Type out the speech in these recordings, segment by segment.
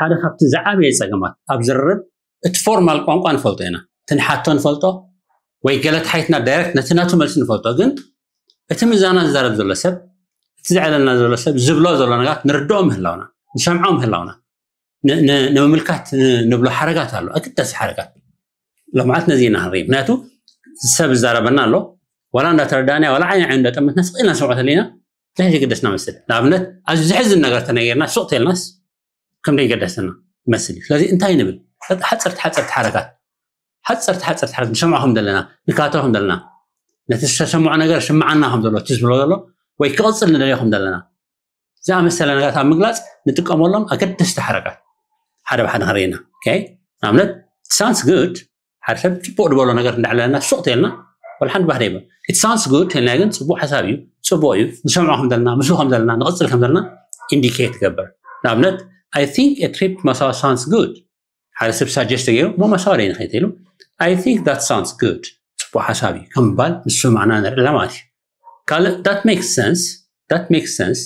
ሓደ ካብቲ ዝዓበየ ጸገማት ኣብ ዝርርብ፣ እቲ ፎርማል ቋንቋ ንፈልጦ ኢና፣ እቲ ንሓቶ ንፈልጦ፣ ወይ ገለ ተሓይትና ዳይረክት ነቲ ናቱ መልሲ ንፈልጦ። ግን እቲ ምዛና ዝዛረብ ዘሎ ሰብ፣ እቲ ዘዕለልና ዘሎ ሰብ ዝብሎ ዘሎ ነገራት ንርድኦ ምህላውና፣ ንሰምዖ ምህላውና፣ ን- ን- ንምምልካት ን- ንብሎ ሓረጋት ኣሎ፣ ኣገዳሲ ሓረጋት። ሎምዓት ነዚ ኢና ንርኢ። ምክንያቱ ሰብ ዝዛረበና ኣሎ፣ ዋላ እንዳተረዳእና፣ ዋላ ዓይኒ ዓይኑ እንዳጠመትና ስቕ ኢልና ንሰምዖ ተለና እንታይ ዘገደስና መስል። ንኣብነት፣ ኣዝዩ ዘሕዝን ነገር ተነገርና ስቕ ተልናስ ከም ዘይገደሰና ይመስል እዩ። ስለዚ እንታይ ንብል? ሓፀርቲ ሓፀርቲ ሓረጋት፣ ሓፀርቲ ሓፀርቲ ሓረጋት ንሰምዖ ከም ዘለና፣ ንካቶ ከም ዘለና፣ ነቲ ዝተሰምዖ ነገር ስምዓና ከም ዘሎ፣ እቲ ዝብሎ ዘሎ ወይ ክቕፅል ንደልዮ ከም ዘለና ዝኣመሰለ ነገራት ኣብ ምግላፅ ንጥቀመሎም ኣገደስቲ ሓረጋት ሓደ ብሓደ ክንርኢና። ንኣብነት፣ ሳንስ ጉድ፣ ሓደ ሰብ ፅቡቅ ዝበሎ ነገር እንዳዕለለና ሱቅ ተልና፣ ወላ ሓንቲ ባህደ ይበል። It sounds good ተልና ግን ፅቡቅ ሓሳብ እዩ፣ ፅቡቅ እዩ፣ ንሰምዖ ከም ዘለና፣ ምስሉ ከም ዘለና፣ ንቕፅል ከም ዘለና ኢንዲኬት ትገብር። ንኣብነት፣ I think a trip to Massawa sounds good። ሓደ ሰብ ሳጀስት ገይሩ፣ እሞ ማሳዋ ደይ ንኸይድ ኢሉ፣ I think that sounds good፣ ፅቡቅ ሓሳብ እዩ ከም ምባል ምስማዕና ንርኢ ኣለና ማለት እዩ። ካልእ፣ that makes sense፣ that makes sense፣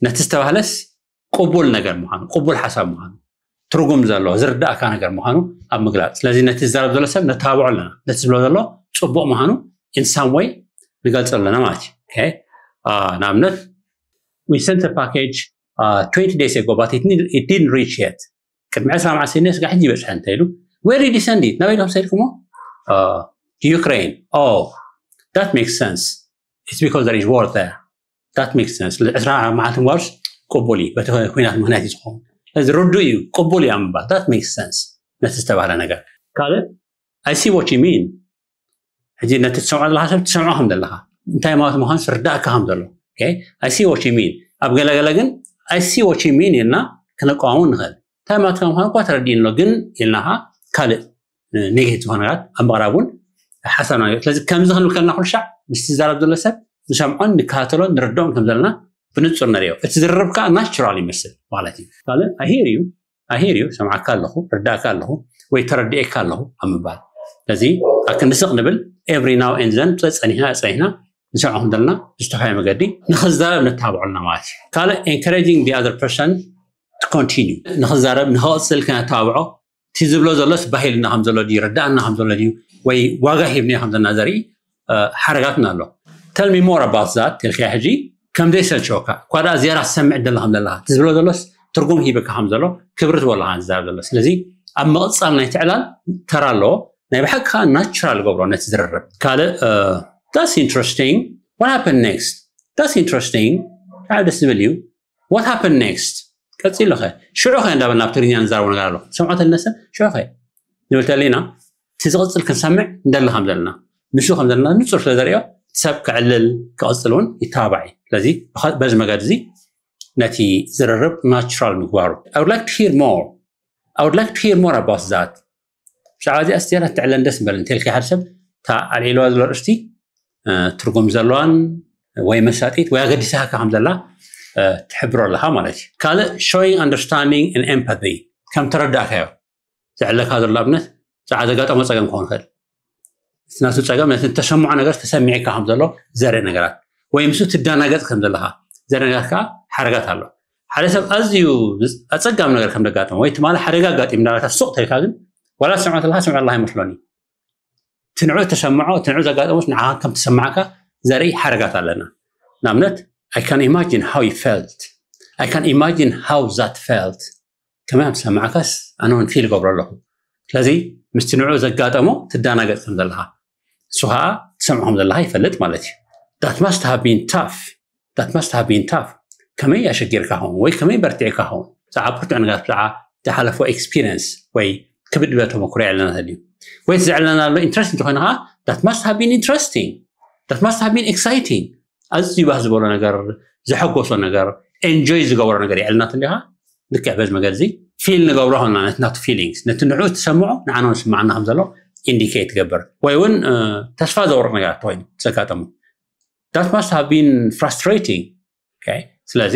ነቲ ዝተባህለስ ቅቡል ነገር ምዃኑ፣ ቅቡል ሓሳብ ምዃኑ፣ ትርጉም ዘለዎ ዝርዳእካ ነገር ምዃኑ ኣብ ምግላፅ። ስለዚ ነቲ ዝዛረብ ዘሎ ሰብ ነተባብዖ ኣለና፣ ነቲ ዝብሎ ዘሎ ፅቡቅ ምዃኑ in some way ንገልፀሉ ኣለና ማለት እዩ። ንኣብነት፣ we sent a package twenty days ago but it didn't reach yet። ቅድሚ ዕስራ መዓልቲ ስነ ስጋ ሕጂ ይበፅሐ እንተ ኢሉ፣ where did you send it? ናበይ ኢኹም ሰዲድኩሞ? Ukraine። Oh, that makes sense, it's because there is war there። That makes sense። ዕስራ መዓልቲ ምባሉስ ቅቡል እዩ፣ በቲ ኩናት ምክንያት እዩ ዝኸውን። ስለዚ ርዱእ እዩ፣ ቅቡል እዩ ኣብ ምባል፣ that makes sense፣ ነቲ ዝተባህለ ነገር። ካልእ፣ I see what you mean። ሕጂ ነቲ ትሰምዖ ዘለካ ሰብ ትሰምዖ ከም ዘለካ፣ እንታይ ማለት ምዃኑ ስርዳእካ ከም ዘሎ። I see what you mean። ኣብ ገለገለ ግን I see what you mean ኢልና ክነቋሙ ንኽእል። እንታይ ማለትካ ምዃኑ እኳ ተረዲእኒ ኣሎ፣ ግን ኢልና ከዓ ካልእ ኔጌቲቭ ዝኾነ ነገራት ኣብ ምቕራብ እውን ሓሳብና ንገልፅ። ስለዚ ከምዚ ክንብል ከለና ኩሉ ሻዕ ምስቲ ዝዛረብ ዘሎ ሰብ ንሰምዖን ንከታተሎን ንርድኦን ከም ዘለና ብንፁር ንሪኦ። እቲ ዝርርብ ከዓ ናቹራል ይመስል ማለት እዩ። ካልእ፣ I hear you፣ I hear you፣ ሰምዓካ ኣለኹ፣ ርዳእካ ኣለኹ ወይ ተረዲኤካ ኣለኹ ኣብ ምባል። ስለዚ ኣብ ክንዲ ስቕ ንብል፣ every now and then ጸ- ጸኒሕና ጸኒሕና ንሰምዖ ከም ዘለና ብዝተፈላለየ መገዲ ንኽዛረብ ነተባብዖ ኣለና ማለት እዩ። ካልእ፣ encouraging the other person to continue፣ ንኽዛረብ ንኽቕፅል ከነተባብዖ፣ እቲ ዝብሎ ዘሎስ ባሂልና ከም ዘሎ ድዩ፣ ርዳእና ከም ዘሎ ድዩ፣ ወይ ዋጋ ሂብናዮ ከም ዘለና ዘርኢ ሓረጋትና ኣሎ። Tell me more about that ኢልካዮ ሕጂ ከም ዘይሰልቸወካ፣ እኳ ደኣ ዝያዳ ትሰምዕ ደላ ከም ዘለካ፣ እቲ ዝብሎ ዘሎስ ትርጉም ሂበካ ከም ዘሎ ክብሪ ትበሎ ከኣ ዝዛረብ ዘሎ። ስለዚ ኣብ ምቕጻል ናይቲ ዕላል ተራ ኣለዎ። ናይ ብሓቂ ከኣ ናቹራል ገብሮ ነቲ ዝርርብ። ካልእ፣ that's interesting, what happened next? That's interesting፣ ብጣዕሚ ደስ ዝብል እዩ። What happened next? ቀጺሉ ኸ? ሽዑ ኸ እንዳበልና ኣብ ትግርኛ ንዛረቦ ነገር ኣሎ። ሰምዖ ተለና ሰብ ሽዑ ኸ ንብል ተለና፣ እቲ ዝቕጽል ክንሰምዕ እንደሊ ከም ዘለና፣ ንሱ ከም ዘለና ንጹር ስለ ዘርእዮ፣ ሰብ ክዕልል ክቕጽል እውን ይተባባዕ እዩ። ስለዚ በዚ መገዲ እዚ ነቲ ዝርርብ ናቹራል ምግባሩ። I would like to hear more. I would like to hear more about that. ብዛዕባ እዚኣ እስቲ ያላ ትዕለን ደስ ምበል እንተልካ ሓደ ሰብ እታ ኣልዒልዋ ዘሎ ርእስቲ ትርጉም ዘለዋን ወይ መሳጢት ወይ ኣገዲሳካ ከም ዘላ ትሕብሮ ኣለካ ማለት እዩ። ካልእ፣ showing understanding and empathy፣ ከም ተረዳእካዮ ዘዕለካ ዘሎ ኣብነት ብዛዕባ ዘጋጠሞ ጸገም ክኸውን ይኽእል። እቲ ናቱ ጸገም ነቲ እተሰምዖ ነገር ተሰሚዕካ ከም ዘሎ ዘርኢ ነገራት ወይ ምስኡ ትዳናገጽ ከም ዘለካ ዘርኢ ነገራት ከዓ ሓረጋት ኣሎ። ሓደ ሰብ ኣዝዩ ኣጸጋሚ ነገር ከም ዘጋጠሞ ወይ ትማሊ ሓደጋ ኣጋጢም እንዳበልካ ሱቕ ተልካ ግን ዋላ ትሰምዖ ተለካ ትሰምዖ ኣለካ ይመስሎኒ። እቲ ንዑ ተሰምዖ፣ እቲ ንዑ ዘጋጠሞስ ንዓኻ ከም ተሰማዕካ ዘርኢ ሓረጋት ኣለና። ንኣብነት፣ I can imagine how you felt. I can imagine how that felt. ከመይ ከም ተሰማዕካስ ኣነ እውን ፊል እገብሮ ኣለኹ። ስለዚ ምስቲ ንዑ ዘጋጠሞ ትዳናገጽ ከም ዘለኻ፣ እሱ ከዓ ትሰምዖ ከም ዘለኻ ይፈልጥ ማለት እዩ። That must have been tough. That must have been tough. ከመይ ኣሸጊርካ ኸውን ወይ ከመይ በርቲዕካ ኸውን? ብዛዕባ ብርቱዕ ነገራት፣ ብዛዕባ ዝሓለፎ ኤክስፒሪየንስ ወይ ክብድ ዝበለ ተመክሮ የዕለና ተልዩ ወይ ዘዕለና ኣሎ ኢንትረስት እንተኾይኑ ከዓ that must have been interesting, that must have been exciting። ኣዝዩ ባህ ዝበሎ ነገር፣ ዘሐጎሶ ነገር፣ ኤንጆይ ዝገበሮ ነገር የዕልና ተልዩ ከዓ ልክዕ በዚ መገዲ እዚ ፊል ንገብሮ ኾና ነቲ ናቱ ፊሊንግስ፣ ነቲ ንዑ ትሰምዖ ንዓና እውን ስምዓና ከም ዘሎ ኢንዲኬት ትገብር። ወይ እውን ተስፋ ዘቑርጥ ነገራት ተኾይኑ ዘጋጠሙ that must have been frustrating. ስለዚ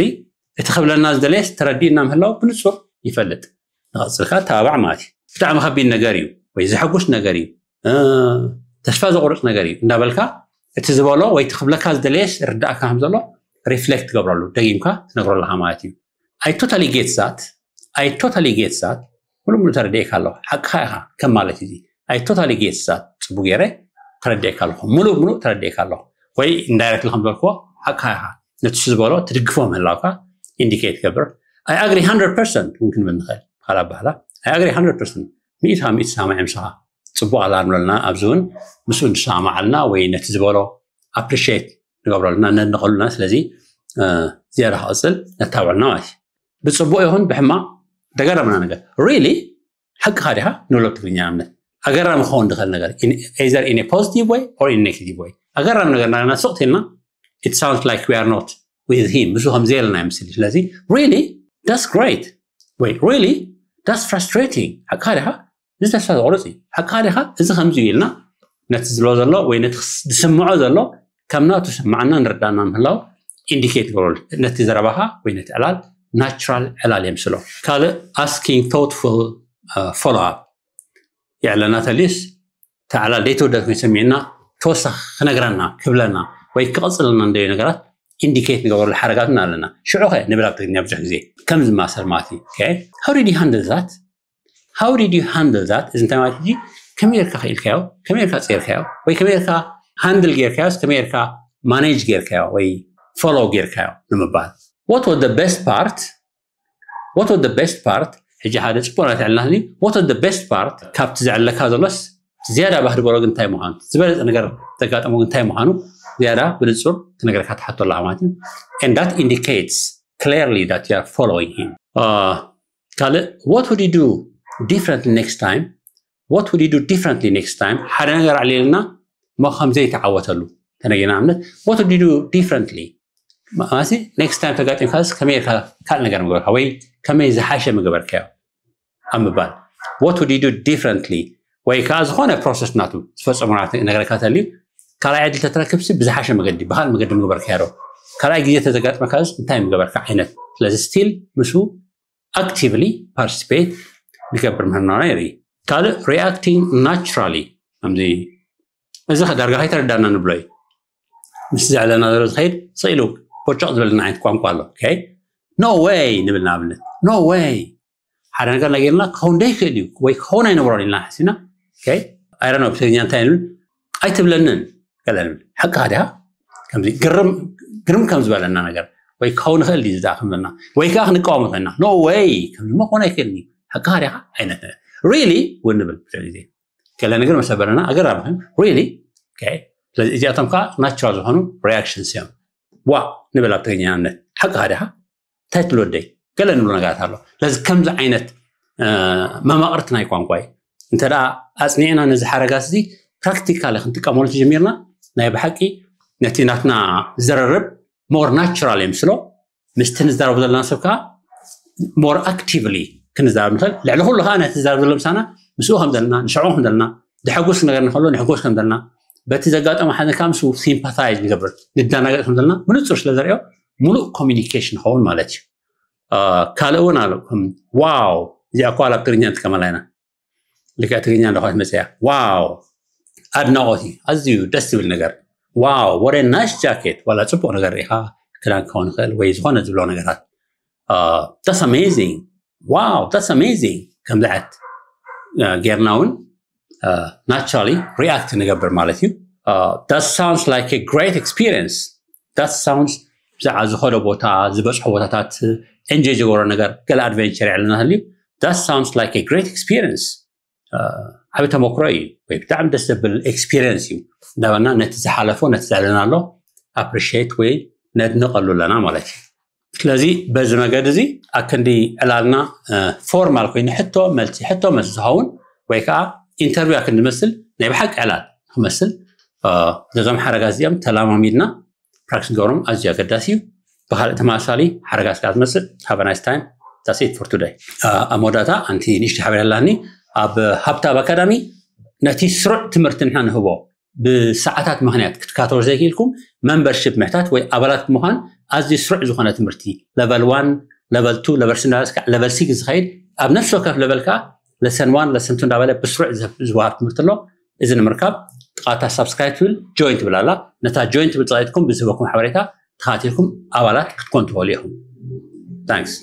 እቲ ክብለና ዝደለየስ ተረዲእና ምህላው ብንጹር ይፈልጥ። ንቐጽልካ ተባባዕ ማለት እዩ። ብጣዕሚ ከቢድ ነገር እዩ ወይ ዘሐጉስ ነገር እዩ፣ ተስፋ ዘቑርጽ ነገር እዩ እንዳበልካ እቲ ዝበሎ ወይ እቲ ክብለካ ዝደለየስ ርዳእካ ከም ዘሎ ሪፍሌክት ትገብረሉ፣ ደጊምካ ትነግሮ ኣለካ ማለት እዩ። I totally get that. I totally get that. ሙሉእ ሙሉእ ተረዲኤካ ኣለኹ። ሓቅኻ ኢኻ ከም ማለት እዩ። I totally get that. ጽቡቅ ገይረ ተረዲኤካ ኣለኹ። ሙሉእ ሙሉእ ተረዲኤካ ኣለኹ። ወይ ኢንዳይረክትሊ ከም ዝበልክዎ ሓቅኻ ኢኻ። ነቲ እሱ ዝበሎ ትድግፎ ምህላውካ ኢንዲኬት ገብር። I agree hundred percent እውን ክንብል ንኽእል። ካልእ ኣባህላ I agree hundred percent። ሚእቲ ካብ ሚእቲ ሰማምዕ ምሳኻ። ጽቡቅ ኣላ ንብለልና ኣብዚ እውን ምስኡ ንሰማማዓልና ወይ ነቲ ዝበሎ ኣፕሪሼት ንገብረሉና ነድንቐሉና። ስለዚ ዝያዳ ክቕጽል ነታብዐልና ማለት እዩ። ብጽቡቕ ይኹን ብሕማቕ ደጋዳምና ነገር ሪሊ ሓቅኻ ዲኻ ንብሎ ትግርኛ ንኣብነት ኣገራሚ ክኸውን ዝኽእል ነገር either in a positive way or in negative way። ኣገራሚ ነገር ናና ስቕ ኢልና it sounds like we are not with him፣ ምስ ከም ዘየለና ይምስል። ስለዚ really that's great ወይ really that's frustrating፣ ሓቅኻ ዲኻ? እዚ ተስፋ ዘቑርጽ እዩ። ሓቅኻ ዲኻ? እዚ ከምዚ እዩ ኢልና ነቲ ዝብሎ ዘሎ ወይ ነቲ ዝስምዖ ዘሎ ከም ናቱ ስምዓና ንርዳእና ምህላው ኢንዲኬት ገብረሉ። ነቲ ዘረባኻ ወይ ነቲ ዕላል ናቹራል ዕላል የምስሎ። ካልእ asking thoughtful follow up የዕለና ተልዩስ ተዓላል ደይተወደት ኮይኑ ሰሚዕና ተወሳኺ ክነግረና ክብለና ወይ ክቐጽለና እንደዩ ነገራት ኢንዲኬት ንገብረሉ ሓረጋትና ኣለና። ሽዑኸ ንብል ኣብ ትግርኛ ብዙሕ ግዜ ከም ዝማሰል ማለት እዩ። Okay? How did you handle that? How did you handle that? እዚ እንታይ ማለት እዩ? ከመይ ጌርካ ክኢልካዮ? ከመይ ጌርካ ጸይርካዮ? ወይ ከመይ ጌርካ ሃንድል ጌርካዮስ ከመይ ጌርካ ማኔጅ ጌርካዮ ወይ ፎሎ ጌርካዮ ንምባል። What was the best part? What was the best part? ሕጂ ሓደ ጽቡቕ ነገር ትዕልና ህሊ። What was the best part? ካብቲ ዘዕለካ ዘሎስ ዝያዳ ባህሪ በሎ ግን እንታይ ምዃኑ ዝበለጸ ነገር ዘጋጠሞ ግን እንታይ ምዃኑ ዝያዳ ብንጹር ትነግረካ ትሓቶ ኣለኻ ማለት እዩ። And that indicates clearly that you are following him. ካልእ what would you do differently next time? What would you do differently next time? ሓደ ነገር ኣዕሊልና እሞ ከም ዘይተዓወተሉ ተነጊና ኣብነት what would you do differently? ማሲ ኔክስት ታይም ተጋጢምካስ ከመይ ኢልካ ካልእ ነገር ምገበርካ ወይ ከመይ ዝሓሸ ምገበርካዮ ኣብ ምባል what would you do differently? ወይ ከዓ ዝኾነ ፕሮሰስ ናቱ ዝፈፀሙ ነገረካ ተልዩ ካልኣይ ዕድል ተትረክብሲ ብዝሓሸ መገዲ ብካልእ መገዲ ምገበርካዮ ዶ ካልኣይ ግዜ ተዘጋጥመካስ እንታይ ምገበርካ ዓይነት ስለዚ ስቲል ምስ ኣክቲቭሊ ፓርቲስፔት ንገብር ምህርናና የርኢ። ካልእ reacting naturally ከምዚ እዚ ዳርጋ ከይተረዳና ንብሎ እዩ። ምስ ዘዕለና ዘሎ ዝኸይድ ስኢሉ ቦጨቕ ዝበለና ዓይነት ቋንቋ ኣሎ። No way ንብል ንኣብነት no way ሓደ ነገር ነገርና ክኸውን ደይክእል እዩ ወይ ክኸውን ኣይነበሮን ኢልና ሓሲብና ኣይረኖ ብትግርኛ እንታይ ንብል ኣይትብለንን ገለ ንብል ሓቅኻ ዲኻ ከምዚ ግርም ከም ዝበለና ነገር ወይ ክኸውን ይኽእል ድዩ ዝዳ ክንብለና ወይ ከዓ ክንቃወሞ ኮይና no way ከምዚ ሞ ክኾን ኣይክእልን እዩ ሓቅኻ ዲኻ ዓይነት ነገር ሪሊ እውን ንብል ብዙሕ ግዜ ገለ ነገር መሰበለና ኣገራሚ ኮይኑ ሪሊ ስለዚ እዚኣቶም ከዓ ናቹራል ዝኾኑ ሪያክሽንስ እዮም ዋ ንብል ኣብ ትግርኛ ንኣብነት ሓቅኻ ዲኻ እንታይ ትብሎ ኣደይ ገለ ንብሎ ነገራት ኣሎ ስለዚ ከምዚ ዓይነት መማቕርቲ ናይ ቋንቋ እዩ እንተ ኣፅኒዕና ነዚ ሓረጋት እዚ ፕራክቲካሊ ክንጥቀመሉ ተጀሚርና ናይ ብሓቂ ነቲ ናትና ዝርርብ ሞር ናቹራል የምስሎ ምስቲ ንዛረቡ ዘለና ሰብ ከዓ ሞር ኣክቲቭሊ ክንዛረብ ንኽእል ልዕሊ ኩሉ ከዓ ነቲ ዝዛረብ ዘሎ ምሳና ምስኡ ከም ዘለና ንሸዑ ከም ዘለና ዘሐጉስ ነገር ንከሎ ንሕጎስ ከም ዘለና በቲ ዘጋጠመ ሓደ ከዓ ምስ ሲምፓታይዝ ንገብር ንዳናገጥ ከም ዘለና ብንፁር ስለ ዘሪኦ ሙሉእ ኮሚኒኬሽን ይኸውን ማለት እዩ ካልእ እውን ኣሎ ዋው እዚኣ እኳ ኣብ ትግርኛ ንጥቀመላ ኢና ልክዕ ትግርኛ እንዳኳት መፅያ ዋው ኣድናቆት እዩ ኣዝዩ ደስ ዝብል ነገር ዋው ወደ ናይስ ጃኬት ዋላ ፅቡቅ ነገር ኢኻ ክዳን ክኸውን ይኽእል ወይ ዝኾነ ዝብሎ ነገራት that's amazing wow that's amazing ከምዚ ዓይነት ጌርና እውን ናቹራሊ ሪኣክት ንገብር ማለት እዩ that sounds like a great experience that sounds ብዛዕባ ዝኸዶ ቦታ ዝበፅሖ ቦታታት ኤንጆይ ዝገብሮ ነገር ገለ ኣድቨንቸር የዕልና ህልዩ that sounds like a great experience ዓብ ተመክሮ እዩ ወይ ብጣዕሚ ደስ ዘብል ኤክስፒሪንስ እዩ እንዳበልና ነቲ ዝሓለፎ ነቲ ዘዕለና ኣሎ ኣፕሪሽት ወይ ነድንቀሉ ኣለና ማለት እዩ ስለዚ በዚ መገዲ እዚ ኣክንዲ ዕላልና ፎርማል ኮይኑ ሕቶ መልሲ ሕቶ መልሲ ዝኸውን ወይ ከዓ ኢንተርቪው ኣክንዲ መስል ናይ ብሓቂ ዕላል ክመስል ነዞም ሓረጋት እዚኦም ተላማሚድና ፕራክቲስ ገብሮም ኣዝዩ ኣገዳሲ እዩ ብካልእ ተመሳሳሊ ሓረጋት ከዓ ትመፅእ have a nice time that's it for today ኣብ መወዳእታ ኣንቲ ንእሽቲ ሓበሬታ ኣላኒ ኣብ ሃብታብ ኣካዳሚ ነቲ ስሩዕ ትምህርቲ ንሕና ንህቦ ብሰዓታት ምክንያት ክትካተሉ ዘይክኢልኩም መምበርሽፕ ምሕታት ወይ ኣባላት ብምዃን ኣዝዩ ስሩዕ ዝኾነ ትምህርቲ ለቨል ዋን ለቨል ቱ ለቨል ስሪ እንዳበለ ስካዕ ለቨል ሲክስ ዝኸይድ ኣብ ነፍሲ ወከፍ ለቨል ከዓ ለሰን ዋን ለሰን ቱ እንዳበለ ብስሩዕ ዝወሃብ ትምህርቲ ኣሎ እዚ ንምርካብ ጥቓታ ሳብስክራይብ ትብል ጆይን ትብል ኣላ ነታ ጆይን ትብል ፀቂጥኩም ብዝህበኩም ሓበሬታ ተኻቲልኩም ኣባላት ክትኮኑ ትኽእሉ ኢኹም ታንክስ